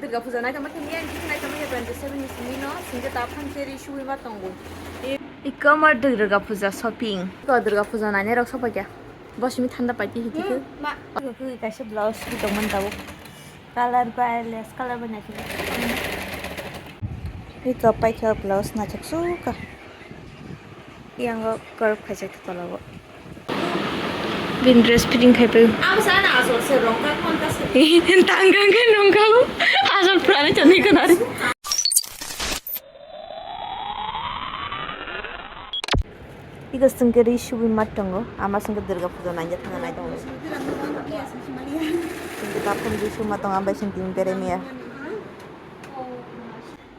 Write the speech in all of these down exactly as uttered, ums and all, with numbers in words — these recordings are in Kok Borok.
Durga puja naitama khe miya, naitama khe twenty seven ni simi no, singke ta phan cheri sugui ma tongo. Ikomar Durga puja shopping. Ko Durga puja nainai rok sopai kya. Bo simi thanda pai khe hiti khe. Hmm, ma. Ko kaisa blouse ki tong man tabo. Color ba less color ba naithok. Iko paikha blouse naithok suka. Yang o curve khaijak tolabo. Bin dress fitting khai pai. Ang sana asol se rong ka kon ka se. Tang kang khe rong ka. Asol pura ni chani kana. Iko sengke ri subui mat tongo. Ama sengke Durga puja nangya thangna nai tongo. Sengke tapung ri suma tongo ambai sengke berai miya.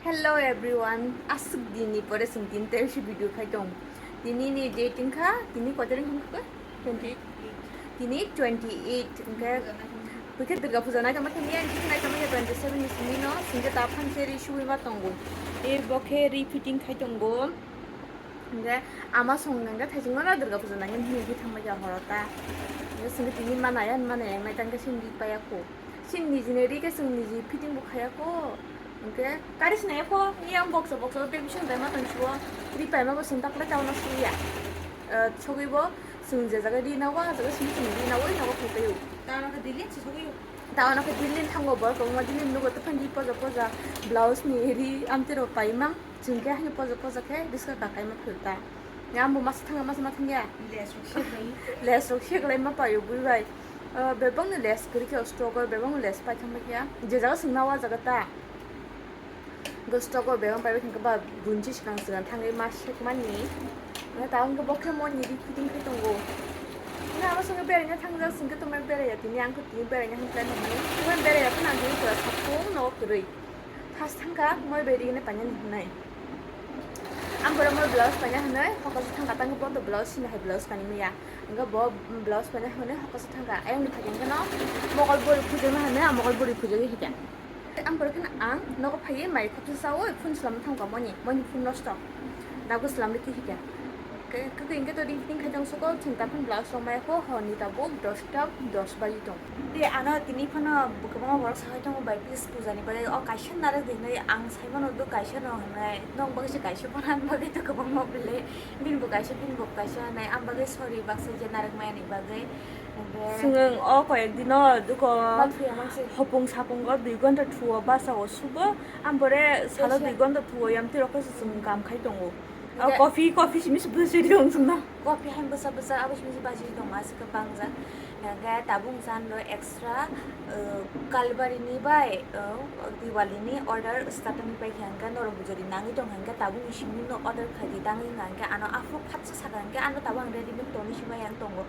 Hello everyone, aswk din ni pore chwng tini tei video khai tong. Tini ni date wngkha, tini koi tarik wngkha? Twenty eight. Tini twenty eight wngkhe, hwnkhe Durga puja naitama khe miya, tini naitama khe twenty seven ni simi no, singke ta phan cheri sugui ma tongo. E bo khe ri fitting khai tongo. Hwnkhe ama song hwnkhe thaising mano Durga puja nangya hinwi thangbai kha horo ta. Hwnkhe singke tini mana ya, mana ya, mai tangkhe sini ri paya kho. Sini niji ni ri khe chwng niji fitting bo khaya kho. Hwnkhe kari sinai kho, yang box box o bag bising dai ma tong chuo. Ri paima bo sung takle ta uno suya. Eh, sogwi bo chwng je jaga ri na wa, jaga sini chwng ri na wa, ri na wa khai payo. Ta uno khe Delhi se sogwi. Ta uno khe Delhi thango bor, kobangma Delhi nugo to phan ri poja poja. Blouse ni ri amtero paimang. Chwng khe haino poja poja khe riska kakai ma phil ta. Yang bo masa thanga masa ma thangya. Les rok se bai. Les rok se glai ma payo bui bai. Ah, bebang ni les kwrwi khe stock o, bebang ni les pai thang khe. Je jaga swng na wa jaga ta. Go stock o bebang pai thang khe ba bunchi swkang swkang thangwi ma sek mani. Na ta ang bo khe mo ni ri fitting khe tongo. Na abo swngkhe berai na thang jak swngkhe tongmai berai ya tini ang khe tini berai na hwn plan hwn. Tini berai ya phano ang tini pura sapung no kwrwi. First thangkha moi bai rigini painani hwnwi. Ang borok moi blouse paina hwnwi hokha se thangkha, tangkhe bo to blouse sini hai blouse kanwi maya. Hwnkhe bo blouse paina hwnwi hokha se thangkha. Ayang ni phai khe no mokol bwrwi phujima hwnwi ang mokol bwrwi phujagwi hikha. Ang borok kheno ang nogo phaiwi mai khopsa chawi phone swlamwi thangkha moni, moni phone nosto. Nabo swlamwi twi hikha. Ke, ke, ke, hwnkhe to ring fitting khai tong soko, chwng ta phano blouse rok maya kho, hor ni tabuk dos ta dos baji tong. Te ano tini phano kwbangma borok sawi tongo, bai please puja ni bagwi o kaisa narwk di hinwi ang sai mano do kaisa no hinwi, nong bagwi se kaisa phano ani bagwi to kwbangma bele, bini bo kaisa, bini bo kaisa hinwi, ang bagwi sorry baksa je narwk maya ni bagwi. Hwnkhe chwng o koyek dino duko ma thuya mangse. Hopung sapung o dui gonta thuo basa o subo, ang bore salo dui gonta thuo yam twi rok khe chwng kam khai tongo. O coffee, coffee simi se bwswi di wng chwngno. Coffee hai bwsa bwsa abo simi se basi tong aswk khe bangjak. Hwnkhe tabuk wng chan rw extra, uh, Kalbari ni bai, uh, Diwali ni order starting pai kha hwnkhe norok bujori nangwi tong kha hwnkhe tabuk ni simi no order khai di tangwi wng kha hwnkhe ano aphuru phatsa saka hwnkhe ano tabuk ang ready made tongwi sima yang tongo.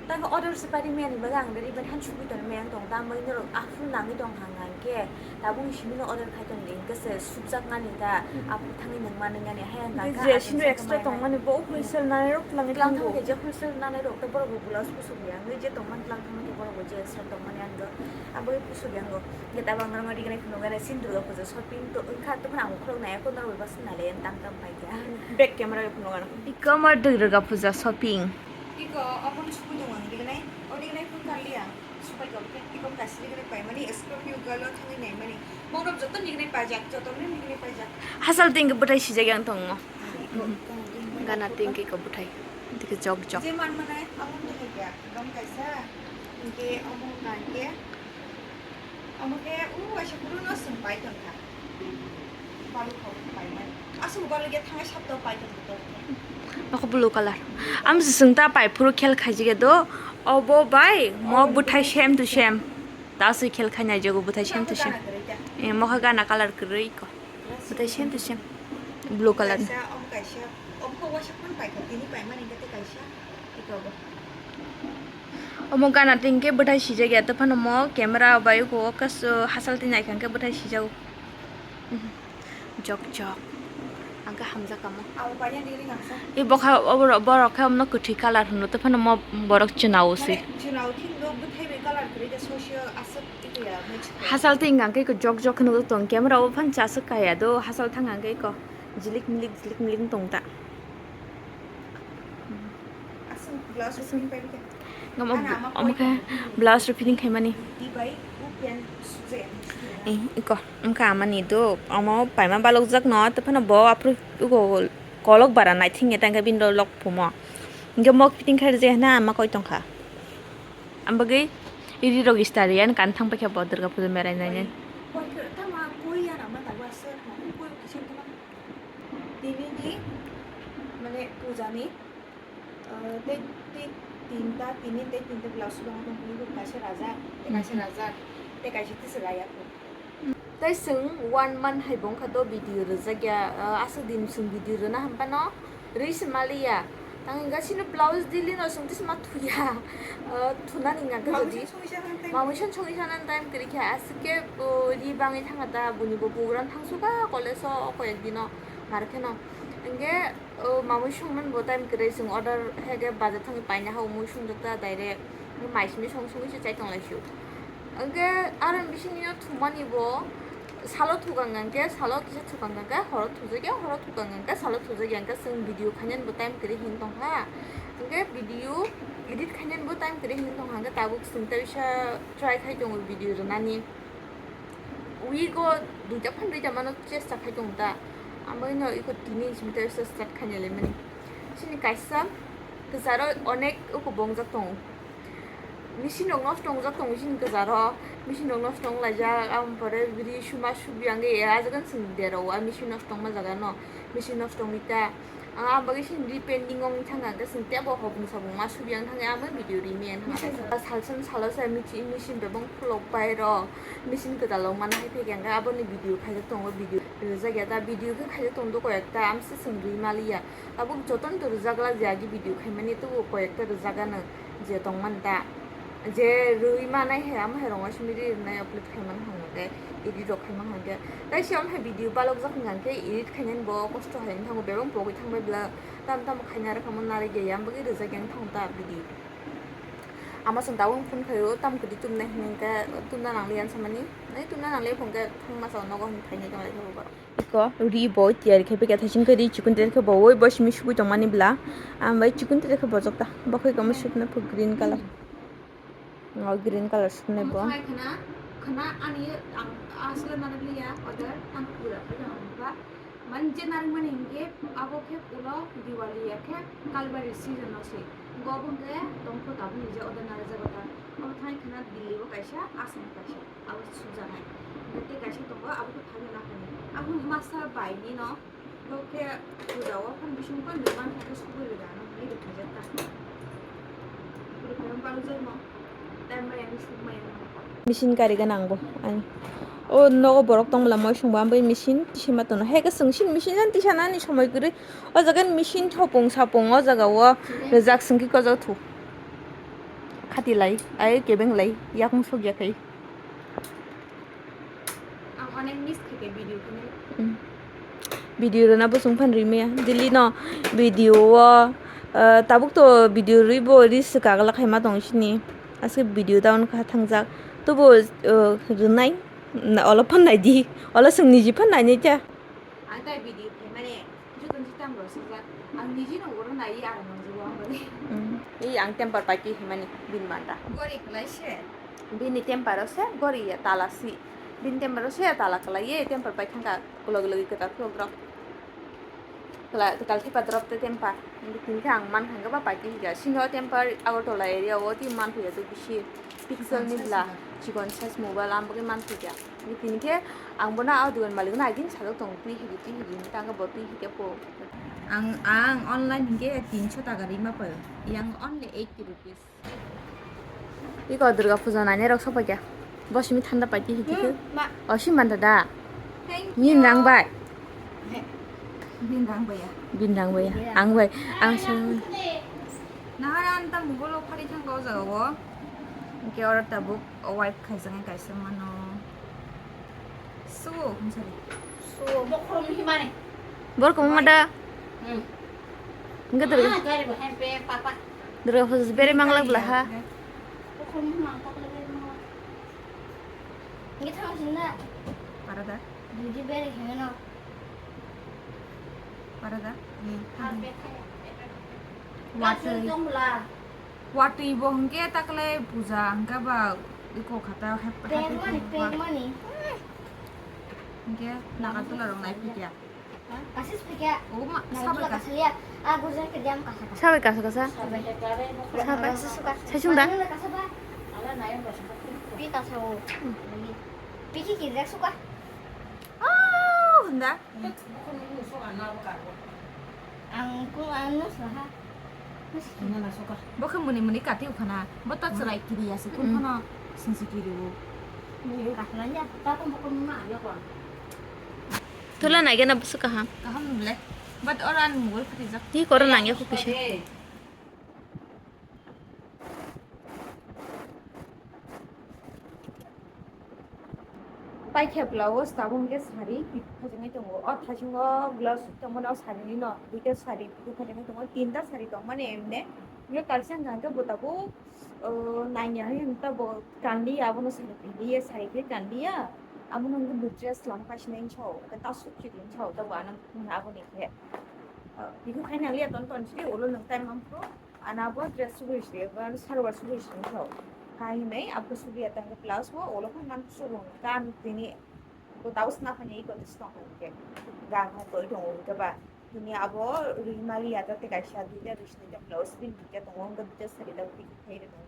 Tang order se pari mani bagwi ang ready made han sugwi tong mani ang tong tang bagwi norok aphuru nangwi tong hang hang khe tabuk ni simi no order khai tong di hwnkhe se sukjak mani ta aphuru thangwi nang mani nani hai ang kha je sino extra tong mani bo wholesale nanai rok twlangwi tlang thango. Je wholesale nanai rok to borok bo blouse kusuk ya wngwi je tong mani twlang thang mani borok bo je extra tong mani ang do aboni kusuk ya ngo. Hwnkhe tabuk ang norok rignai phunuk gana sini Durga puja shopping to wngkha to phano ang ukhulok nai kho norok bai baksa nai le tang tang pai kha. Back camera rok phunuk gana. Ikomar Durga puja shopping. Iko obo no sugwi tongo ang rignai, o rignai phone karli ang. Supai tong khe, iko kaisa rignai paimani, Scorpio girl o thangwi naimani. Bohrok joto rignai paijak, joto no rignai paijak. Hasal tingkhe bwthai sijak yang tongo. Iko, iko, iko. Gana tingkhe iko bwthai. Tingkhe jok jok. Je man manai, abo no hai kha, gam kaisa. Hwnkhe omo hwnkha hwnkhe. Omo khe, o waisa phuru no chwng pai tong kha. Balu khao pai mani. Aswk balu ya thangai sapta pai tong kha. Nokho blue color. Am se chwng ta pai phuru khel khaijak ya do. Obo bai mo bwthai same to same. Ta aswk khel khai nai jago bwthai same to same. Eh, mokha gana color kwrwi ko. Bwthai same to same. Blue color. Kaisa, omo kaisa, omo khe waisa phuru pai kha, tini pai mani khe tei kaisa. Iko bo. Omo gana tingkhe bwthai sijak ya, tei phano mo camera bai uko kasu hasal twi naikha hwnkhe bwthai sijago. Mhm. Jok jok. Ang khe hamjak kamo. Abo paina diri nangsa. I bokha oborok, borok khe omno kwthwi colour hwno, tei phano mo borok chwnawo se. Mane chwnawo thik no bwthai bai colour kwrwi khe sosi o aswk iko ya match khe. Hasal twi hwnkha khe iko jok jok khe nukjak tong, camera o phan chaswk kaya do, hasal thang hwnkha khe iko jilik milik jilik milik wng tong ta. Aswk blouse rok fitting pai bikha. Ngam Ana ama omo khe koi blouse rok fitting khaimani. Di bai u pen sujaya. Eh, iko, wngkha amani do, omo paima balokjak no, tei phano bo aphuru ugo kolok bara naithing ya, tangkhe bini do lok phumo. Hingke mok fitting khair je hana ama koi tongkha. Ambagwi iri rok star yan kan thang paikha bo Durga puja merai nainai. Koi khe tama koi ya nama tawa sir, koi kisa tama. Tini ni, mane puja ni, ah, tei, tei tinta, tini tei tinta blouse sulang tong, tini kaisa rajak, tei kaisa rajak, tei kaisa tisa raya ko. Tei chwng one month hai bo wngkha do video rwjak ya, ah, aswk din chwng video rwna hwn phano rwi se maliya. Tang hwnka chini blouse daily no chwng tisa ma thuya, ah, thunani hwnka khe jodi. Mamwi son songwi sanani time kwrwi kha, aswk khe, oh, ri bangwi thangkha ta, buni bo program thangsuka college o, o koyek dino mar kheno. Hwnkhe, oh, mamwi songmani bo time kwrwi, chwng order hwnkhe bazar thangwi paina ha, umui songjak ta direct, mai simi song songwi se chai tong lai sio. Hwnkhe aro bisingni no thumani bo salo thukang hwnkhe, salo kisa thukang hwnkhe, horo thujak ya, horo thukang hwnkhe, salo thujak ya, hwnkhe chwng video khainani bo time kwrwi hwn tong kha. Hwnkhe video edit khainani bo time kwrwi hwn tong kha, hwnkhe tabuk chwng tei bisa try khai tongo video rwnani. Week o duita phan duita mano chesta khai tongo ta. Amoni no iko tini simi tei start khaina lemani. Chini kaisa kwcharo onek uko bongjak tongo. Machine rok nosto wngjak tongo chini kwcharo. Machine rok nosto wng laijak, aboni pore ri suma subi ang e, ah jaga chwng derao, ah machine nosto wngma jaga no. Machine nosto wngwi ta. Ah, ang bagwi sini ri pending wng thangkha, hwnkhe chwng teibo hopni sabung ma subi ang thangkhe, amo video ri maya wng thangkha. Salsa salo se michi-, machine bebak khulok bai rw, machine kwtal rok mana hai phaikha, hwnkhe aboni video khaijak tongo, video rijak ya ta, video khe khaijak tongo koi ekta, amsa chwng ri maliya. Tabuk jotono to rijak la je agi video khaimani, teibo koi ekta rijak ano je tongmani ta. Je rwi manai hai, amo hai rwngo simi ri rwnai upload khai mano hwngo khe, edit rok khai mano hwngo khe. Tai se amo hai video balokjak hwnka khe edit khainani bo kosto hai wng thango, bebak pogwi thangbai bla, tam tam khaina rwkha mo narwk ya, yang bagwi rwjak yang thango ta video. Ama chwng tabuk phone khaio, tam kwrwi tumnai hwnwi khe tumna nangliya samani, nai tumna nangliya phone khe thangma chwng nogo hwnwi phainai tong lai khe bo borok. Iko ri bo tiyari khai phaikha, thaising khe ri chikon tere khe bo oi bo simi sugui tongmani bla. Ang bai chikon tere khe bojok ta. Bo khai kamo sukna pho green colour. O green colour suknai bo. Omo khai khna, khna ani ang aswk narwk liya order ang pura khai tong ba. Man je narwk mani hinkhe abo khe ulo Diwali ya khe Kalbari season no se. Go bo khe tongkho tabuk ni je order narwk jago ta. Omo thai khna Delhi o kaisa, Assam o kaisa. Abo sukjaknai. Tei kaisa tongo, abo khe phaino naphani. Abo masa bai ni no, bo khe puja o phano bising phano demand khe sugui rwgano, hinwi rwkhaijak ta. Rwkhaijak balukjakno. Time bai ani sukmaya no. Machine kari gana ang bo, ani. O nogo borok tong bwla moi sung bo, ang bai machine tisa ma tono. Hai khe chwng sin machine jan tisa nani somoi kwrwi. O jaga ni machine thopung sapung, o jaga o rijak chwng khe kozok thu. Khati lai, ai kebeng lai, yakung suk ya khai. Ang onek miss khaikhe video khwnwi. Hmm. Video rwna bwswng phan rwmaya. Delhi no video o, ah, tabuk to video rwi bo reels kagla khaima tong sini. Aswk video down kha thangjak. Tobo, ah, rwnai, na, olo phan nai di. Olo chwng niji phan nai nai ta. Ang tai video khaimani. Joto ni tam rw sujak. Ang niji no oro nai, aro nangjago ang bari. Hmm. Ei ang temper paiti himani bini manda. Gori kwlai se. Bini temper o se gori ya tala si. Bini temper o se tala kwlai ye temper pai thangka ulo ulo kwtal khe borok. Kwla-, kwtal thepa drop te temper. Bini khe ang man thangka ba paiti hika. Sino temper Agartala area o ti man thuya tu bisi. Pixel ni bwla, chikon size mobile ang bagwi man thangya. Tini khe ang bono o dogan malik no agin sajak tongo, twi hidi, twi hidi, hinwi tangkhe bo twi hikhe po. Ang, ang online hinkhe tinso taka rima paio. Yang only eighty rupees. Iko Durga puja nainai rok sopaikha. Bo simi thanda paiti hidi khe. Hmm, ma. O simi manda da. Thank you. Nini rang bai. He. Bini rang bai ya. Bini rang bai ya. Ang bai. Ang simi. Nahara anta mugolo phari thangka o jaga o. Hinkhe oro tabuk. O wipe khaijaknai kaisa mano. Suo, hwnsa di. Suo, bokhorok himani. Borok kwbangma da. Hmm. Hwnkhe Durga. Ah, jari bo hempe, papa. Durga puja bere manglak bwla ha. Bokhorok himani, papa bere manglak. Ngi thang sinna. Para da. Didi bere himano. Para da. Hmm. Hempe khaya. Watwi. Kasu jongla. Watwi bo hwnkhe takle puja hwnkhe ba iko khata hep-, Pengmani, hep-, pengmani. Hingke Nagarjula rok nai phikya. Kasis phikya. O ma, Nagarjula sabai ka- kasaliya. A Gujarat ke diam kasa kasa. Sabai kasa kasa. Sabai. Sabai. Kasa suka. Sai sung da? Manila kasa ba. Pi kasa o. Pi ki ki rek suka. Oh, hunda. Ang kung ano saha. Bo khe muni muni kati ukhana. Bo ta chwrai kiri ya se kun phano singsi kiri o. Tola nai gana bwswk kaham. Kaham nung le. But oro ani mobile khati jak. Hi koro nang ya kho kisa. Paikhe blouse tabuk hwnkhe sari pithi khajagwi tongo. O thaisingo blouse tongmani o sarini no duita sari pithi khajagwi tongo, tinta sari tongmani emne. Hwnkhe kaisa hwnkha hwnkhe bo tabuk, o, nangya hwnkhe bo kanliya, abono sari pihiya, sari khe kanliya. Abono hwnkhe bo dress lama kaisa nai sao, hwnkhe ta suk chikling sao, tabuk ano aboni khe. O, pithi khai nangliya ton ton chiri ulo nwng time mamkhu. Ana bo dress subui se, ba salwar subui se thok. Kai hinai abo subui atang ke blouse bo, olo khan man subung kan tini. Ko taus na khani ko tis tong ke. Ga ha koi tong ke ba. Tini abo ri mali ya ta te kaisa duita ri sini ta blouse bin duita tong, ko duita sari ta pi khai re tong.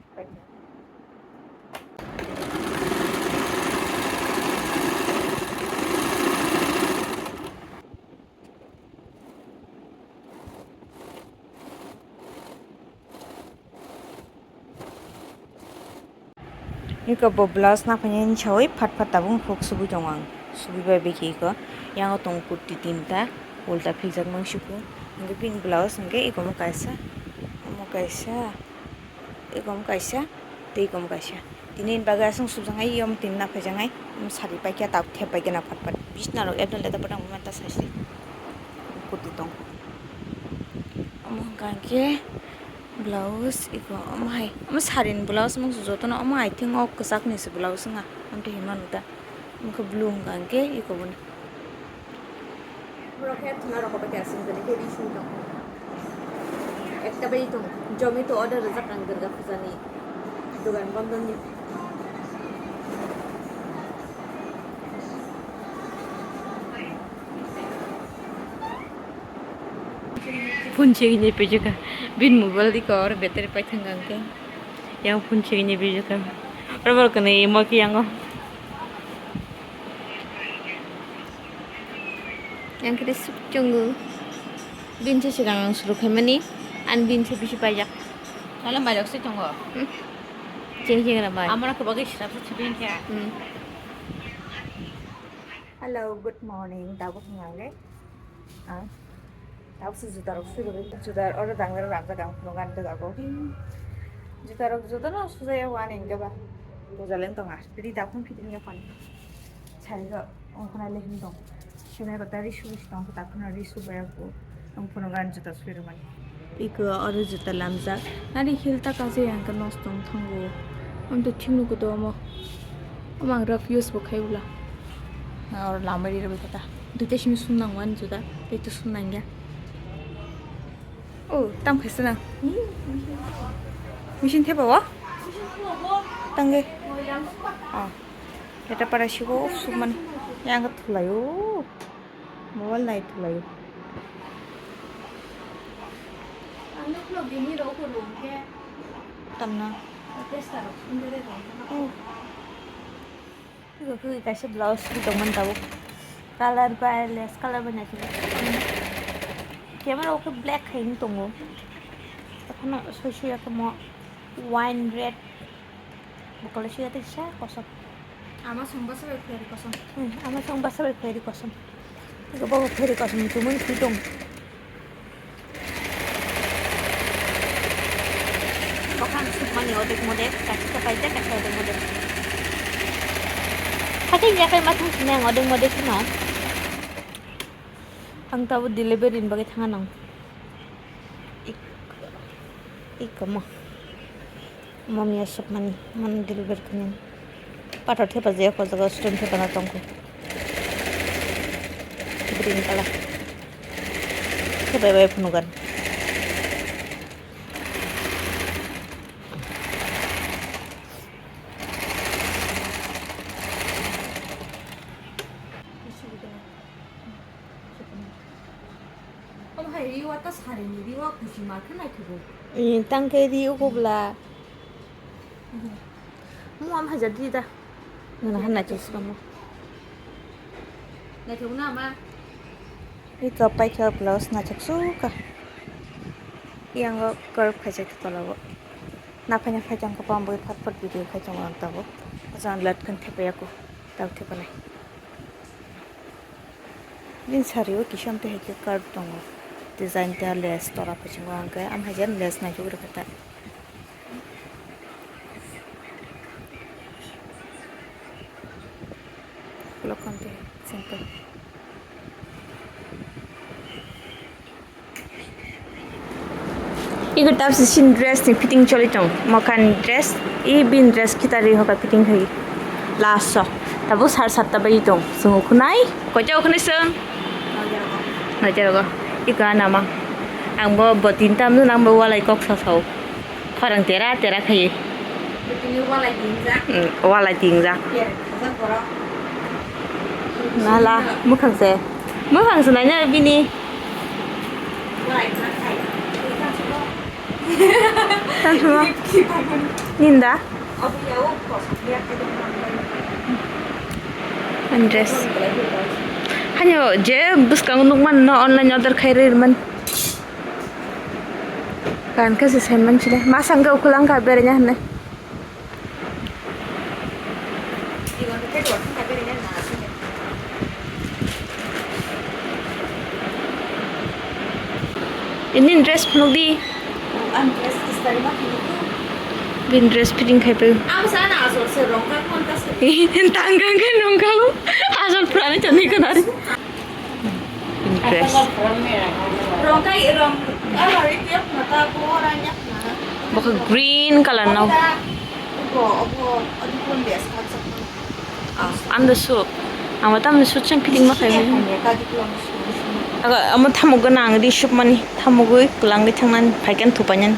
Iko bo blouse naphani sawi phat phat tabuk huk subui tongo ang. Subui bai bikhi iko. Yango tongo kurti tinta, ulta phikjak mangsi ko. Hingke pink blouse hingke iko mo kaisa, omo kaisa, iko mo kaisa, tei iko mo kaisa. Tini bagwi aswk sukjaknai, yom tini naphajaknai, sari paikha tabuk thep paikha na phat phat. Bisna rok ekdom leta pwtang manta saisi. Kurti tong. Omo hwnkha hwnkhe blouse iko omo hai, omo sarini blouse mung jotono omo I think o kwchak ni se blouse wngkha, amtwi hinmano ta. Omo khe blue hwnkha hwnkhe iko boni. Borok khe thwna rok bai khe aswk jani khe ri sung tong. Ekta bai tong, Zomato order rijak ang Durga Puja ni, dugan bondo ni. Phone chegini pejaka, bin mobile di kor battery pai thang kang ke, yang phone chegini pejaka, oro borok kani imo ke yango. Yang kiri suk chungu. Bin se sigang ang suru khaimani, an bin se bisi paijak. Nala mailok se tongo. Hmm. Cheng cheng na bai. Amara ko bagai sirap se chibin kya. Hmm. Hello, good morning. Tabuk ngange. Ah. Tabuk se juta rok suru, juta oro dangra rajak ang phunuk ani jaga o. Juta rok jotono sujaya wani hingke ba. Bojaleng tonga. Ri dakhung fitting ya pani. Sari rok ongkhornai le him tong. Sibrai kota ri suri si tong kota khuna ri subaya bo. Ang phunuk ani juta suri rwmani. Iko oro juta lamjak. Nari heel ta kaje yang ke nosto wng thango. Ang to thik nugo to omo. Omo ang rough use bo khai bwla. Oro lamai ri rwbai kota. Duita simi sum nang mani juta. Tei to sum nang ya. Oh, tam khaisa na. Machine theba o? Tangge. Ah. Eta para sigo sumani. Yang thulayo. Mobile nai thulayo. Tamna. Oh. Iko khe kaisa blouse sui tongmani tabuk. Colour bai lace colour bai naising. Camera o khe black hai wng tongo. Ekheno soi soi ya khe mo wine red. Bo kwlai sui ya tei sa kosom. Ama song basa bai khwlai ri kosom. Hmm, ama song basa bai khwlai ri kosom. Iko bo khwlai ri kosom tongmani sui tong. Bokhan sukmani odek modek, kaisa kapaijak, kaisa odek modek. Hakhe yakhai ma thang sini ang odek modek kheno. Ang tabuk delivery ni bagwi thangna nang. Ik-, ikamo. Mami aswk mani, mani deliver khainani. Pathor thepa je o jaga student thepa no tongkho. Green colour. Thepai bai phunugan. Riwa ta sarini riwa kuchima khe naithogo. Tang khe ri ugo bla. Muam haja di da. Nana han naithok swkamo. Naithok na ma. Iko paikha blouse naithok swkha. Yango curve khaijak tolabo. Naphanya phaitang ko pambui phat phat video khaitang ang tabo. Ajan lat kan thepa yaku. Tau thepa nai. Bini sari o kisa amtwi hai khe curve tongo. Design ta lace tora phaising o hwnkhe, am hai jan lace naithok rwkha ta. Ulo kante simple. Iko tapsi sin dress ni fitting choli tong. Mokan dress, i bin dress kitari hoka fitting khai. Last so. Tabo sar satta bai tong. Sungu khunai. Koita khunai sung. Nojar go. Iko anama. Ang bo botin tam nun ang bo walai kok sa sao. Khorang tera tera khai. Bini walai dingjak. Mm, walai dingjak. Ye, khajak borok. Nala, mwkhang se. Mwkhang se naina bini. Walai khna khai. Tang sumo. Ninda. Dress. Hanyo je bwskango nukman no online order khai rwman. Kan khe se saiman chile. Masang khe ukulang kha berenya hwnwi. Ini dress phunuk di. Bin dress fitting khai pe. Tang kang khe nong kau. Asal purani chani kanari. Dress. Bokha green colour no. Ando suk. Ang tamni suk chang fitting ma khai. Aga amo thamuk gana ang di suk mani thamugwi kwlangwi thangnani phaikan thupainani.